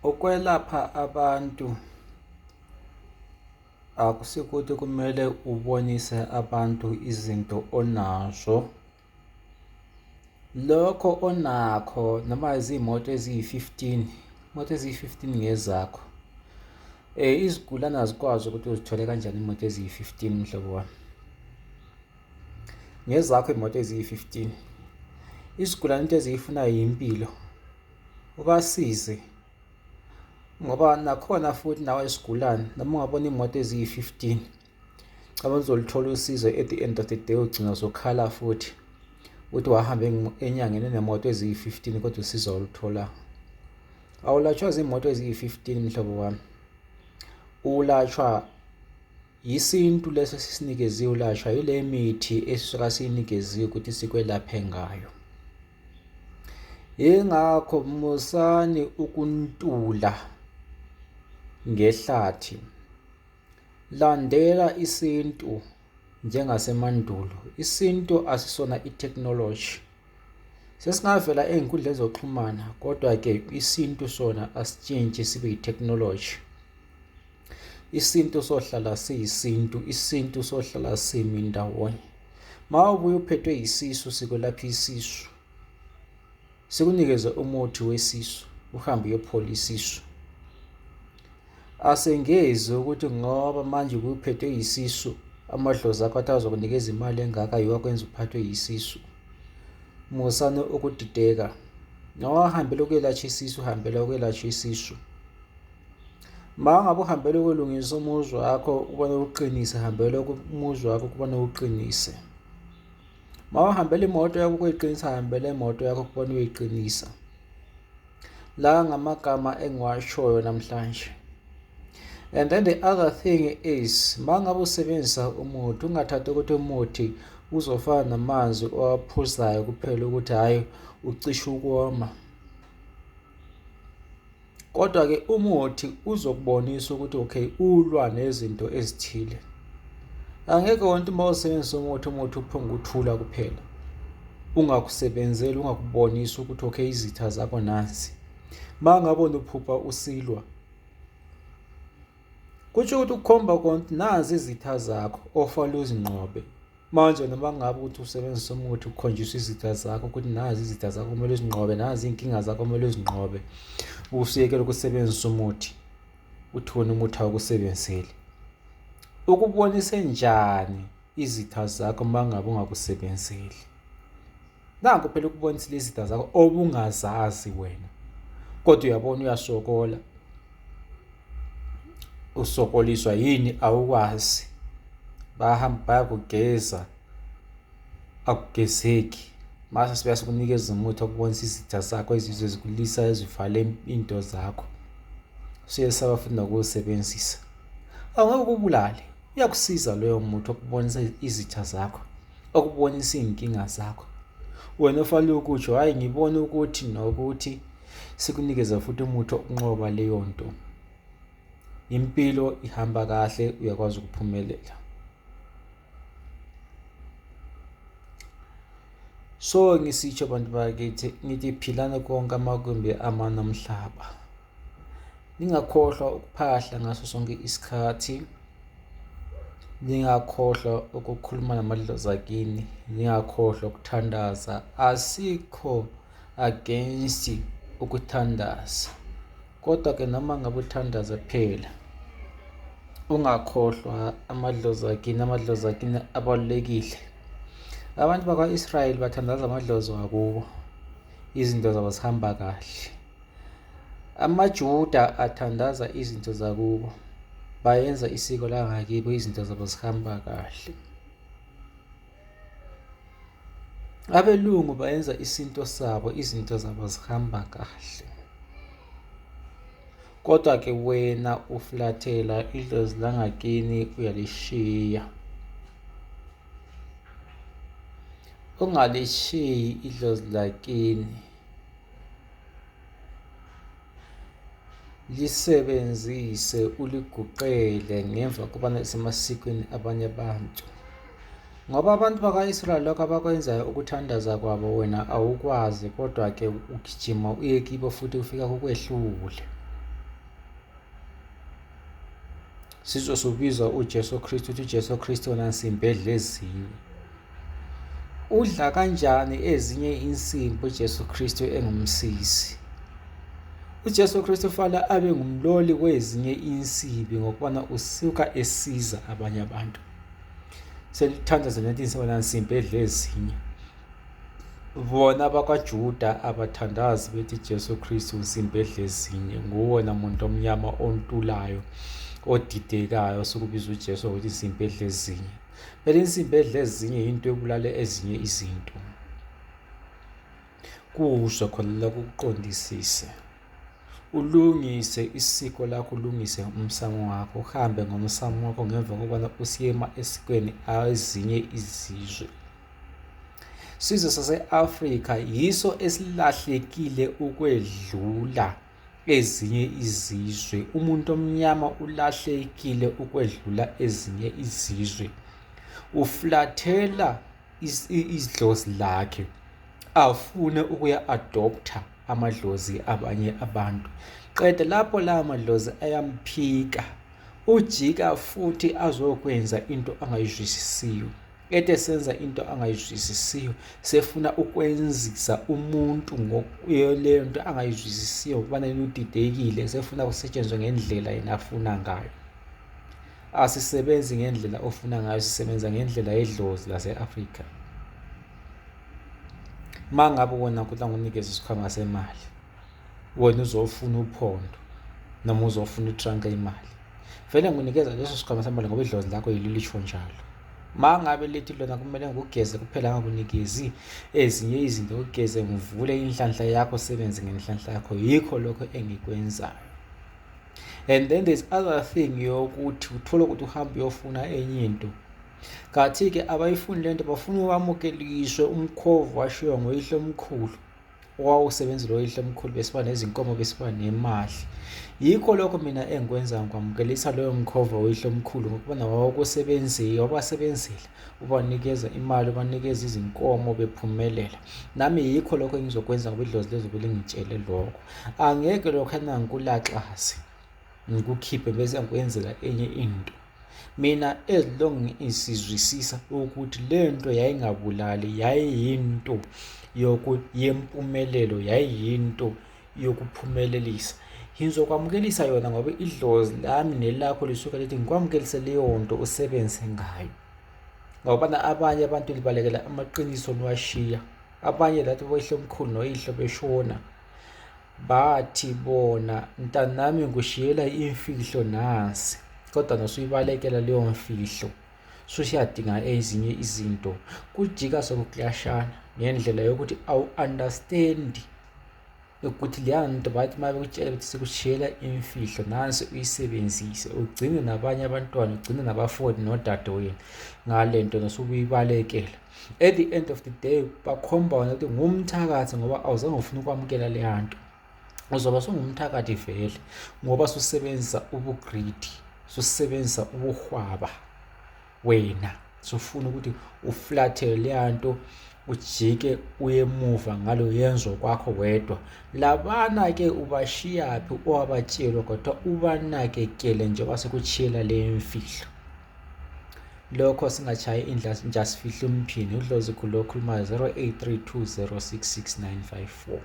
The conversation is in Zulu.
Ukwelapha abantu akusikuthi kumele ubonise abantu izinto onazo. Lokho onakho noma izimoto eziyi-15, imoto eziyi-15 ngezakho. Izigulane azikwazi ukuthi uzithole kanjani imoto eziyi-15 mhlobo wami. Ngezakho imoto eziyi-15. Izigulane into eziyifunayo yimpilo. Ubasize ngoba nakhona futhi nawe isigulane noma ungabona imoto eziyi-15 cabanga uzoluthola usizo at the end of the day ugcina uzokhala futhi uthi wahamba enyangeni enemoto eziyi-15 kodwa usizo awulutholanga. Awulatshwa zimoto eziyi-15 mhlobo wami, ulatshwa yisintu leso esisinikeziwe, ulatshwa yile mithi esisuka siyinikeziwe ukuthi sikwelaphe ngayo. Yingakho musani ukuntula ngehlathi. Landela isintu njengasemandulo. Isintu asisona i-technology. Sesingavela ey'nkundleni zokuxhumana kodwa-ke isintu sona asitshintshi sibe yi-technology. Isintu sohlala siyisintu, isintu sohlala simi ndawonye. Uma ubuye uphethwe yisisu sikwelapha isisu. Sikunikeze umuthi wesisu uhambe uyophola isisu. Asengezi ukuthi ngoba manje uphethwe yisisu amadlozi akho athi azokunikeza imali engaka yiwo akwenza uphathwe yisisu. Musani ukudideka. Noma uhambela ukuyelashwa isisu uhambela ukuyelashwa isisu. Ma ngabe uhambela ukulungisa umuzi wakho ukubona uqinise, hambela umuzi wakho ukubona uqinise. Ma uhambela imoto yakho ukuyiqinisa, hambela imoto yakho ukubona uyiqinisa. La ngamagama engiwashoyo namhlanje. And then the other thing is, ma ngabe usebenzisa umuthi, ungathathi ukuthi umuthi uzofana namanzi owaphuzayo kuphela ukuthi hhayi ucishe ukoma. Kodwa-ke umuthi uzokubonisa ukuthi okay ulwa nezinto ezithile. Angeke wonke uma usebenzisa umuthi, umuthi uphonge uthula kuphela. Ungakusebenzeli, ungakubonisi ukuthi okay izitha zakho nazi. Uma ngabe uphupha usilwa, kusho ukuthi ukukhomba konke nazi izitha zakho ofanele uzinqobe. Manje noma ngabe ukuthi usebenzisa umuthi ukhonjiswa izitha zakho ukuthi nazi izitha zakho kumele uzinqobe, nazi iy'nkinga zakho kumele uzinqobe, usuyekela ukusebenzisa umuthi, uthi wena umuthi awukusebenzeli. Ukubonise njani izitha zakho uma ngabe ungakusebenzeli? Nanku phela ukubonisile izitha zakho obungazazi wena, kodwa uyabona uyasokola. Usokoliswa yini awukwazi. Bahamba bayakugeza akugezeki. Mase sibuya sikunikeza umuthi okubonisa izitha zakho ezizwe zikulisa ezivale into zakho. Siyesaba futhi nokuwusebenzisa. Awungeke ukubulale. Uyakusiza loyo muthi okubonisa izitha zakho, okubonisa iy'nkinga zakho. Wena ofanele ukutsho, hhayi ngibona ukuthi nokuthi sikunikeze futhi umuthi wokunqoba leyo nto. Impilo ihamba kahle, uyakwazi ukuphumelela. So ngisitsho bantu bakithi ngithi philani konke amagumbi amane omhlaba. Ningakhohlwa ukuphahla ngaso sonke isikhathi. Ningakhohlwa ukukhuluma namadlozi akini, ningakhohlwa ukuthandaza. Asikho against ukuthandaza, kodwa-ke noma ngabe uthandaza phela ungakhohlwa amadlozi akini. Amadlozi akini abalulekile. Abantu bakwa-Israyeli bathandaza amadlozi wakubo, izinto zabo zihamba kahle. AmaJuda athandaza izinto zakubo, bayenza isiko langakibo izinto zabo zihamba kahle. Abelungu bayenza isinto sabo izinto zabo zihamba kahle. Kodwa-ke wena ufulathela idlozi langakini uyalishiya. Ungalishiyi idlozi lakini. Lisebenzise uliguqele ngemva kobana isemasikweni abanye abantu. Ngoba abantu bakwa-Israyeli lokho abakwenzayo ukuthandaza kwabo wena awukwazi kodwa-ke ugijima uye kibo futhi ufika kukwehlule. Sizwe sobiza uJesu Kristu ukuthi uJesu Kristu wona nsimbi edla ezinye. Udla kanjani ezinye insimbi uJesu Kristu engumsizi? UJesu Kristu ufanele abe ngumloli kwezinye insimbi ngokubana usuka esiza abanye abantu. Selithandaza nethi insimbi nsimbi edla ezinye. Bona abakwaJuda abathandazi bethi Jesu Kristu insimbi edla ezinye, nguwena muntu omnyama ontulayo odidekayo osukubiza uJesu ngokuthi insimbi edla ezinye. Phela insimbi edla ezinye yinto ebulala ezinye izinto. Kuzwe khona lokho ukuqondisise. Ulungise isiko lakho, ulungise umsamo wakho, uhambe ngomsamo wakho ngemva kokubana usiyema esikweni ezinye izizwe. Sizwe sase-Afrika yiso esilahlekile ukwedlula ezinye izizwe. Umuntu omnyama ulahlekile ukwedlula ezinye izizwe. Uflathela idlozi lakhe afune ukuya adopta amadlozi abanye abantu. Qede lapho la madlozi ayamphika, ujika futhi azokwenza into angayizwisisiyo. Ede senza into angayizwisisiyo, sefuna ukwenzisa umuntu ngokuleyo nto angayizwisisiyo ngokubana yena udidekile, sefuna kusetshenzwe ngendlela yena afuna ngayo. Asisebenzi ngendlela ofuna ngayo, sisebenza ngendlela yedlozi lase-Afrika. Uma ngabe wena kuthi angunikeze isikhwama semali, wena uzofuna uphondo noma uzofuna itranka imali, vele ngikunikeza leso sikhwama semali ngoba idlozi lakho yilo lisho njalo. Uma ngabe lithi lona kumele ngikugeze kuphela, angakunikezi ezinye izinto, ugeze ngivule inhlanhla yakho, usebenze ngenhlanhla yakho, yikho lokho engikwenzayo. And then there's other thing yokuthi uthole ukuthi uhambe uyofuna enye into, kathi-ke abayifuni lento, bafuna wamukeliswe umkhovu washiywa ngoyihlo omkhulu owawusebenzela oyihlo omkhulu, besiba nezinkomo, besiba nemali. Yikho lokho mina engikwenzayo, ngikwamukelisa loyo mkhovu woyihlo omkhulu ngokubona wawukusebenzile, wabasebenzela, ubanikeza imali, ubanikeza izinkomo, bephumelela. Nami yikho lokho engizokwenza ngoba idlozi lizobe lingitshele lokho. Angeke lokhana ngikulaxaze ngikukhiphe bese ngikwenzela enye into. Mina as long isizwisisa ukuthi le nto yayingabulali, yayiyinto yempumelelo, yayiyinto yokuphumelelisa, ngizokwamukelisa yona ngoba idlozi lami nelakho lisuke lithi ngikwamukelise leyo nto usebenze ngayo. Ngoba abanye abantu libalekela amaqiniso niwashiya, abanye lathi boyihlo omkhulu noyihlo beshona bathi bona mntanami ngikushiyela imfihlo nansi, kodwa nosuyibalekela leyo mfihlo susiyadinga ezinye izinto. Kujika sekuklashana ngendlela yokuthi awu-understand ukuthi leya nto bathi uma bekutshela ukuthi sikushiyela imfihlo nansi uyisebenzise, ugcine nabanye abantwana, ugcine nabafowenu nodadewenu ngale nto nosukuyibalekela. At the end of the day bakhomba wena ukuthi ngumthakathi ngoba awuzange ufuna ukwamukela leya nto. Uzoba sungumthakathi vele ngoba susebenzisa ubu-greedy, susebenzisa ubuhwaba wena, sufuna ukuthi uflathele leya nto, ujike uye emuva ngalo yenzo kwakho wedwa. Labana-ke ubashiyaphi owabatshelwa kodwa ubanakekele njengoba sekushiyela le mfihlo. Lokho singatshayi indla sifihle umphini. Udlozi khulu okhulumayo 0832066954.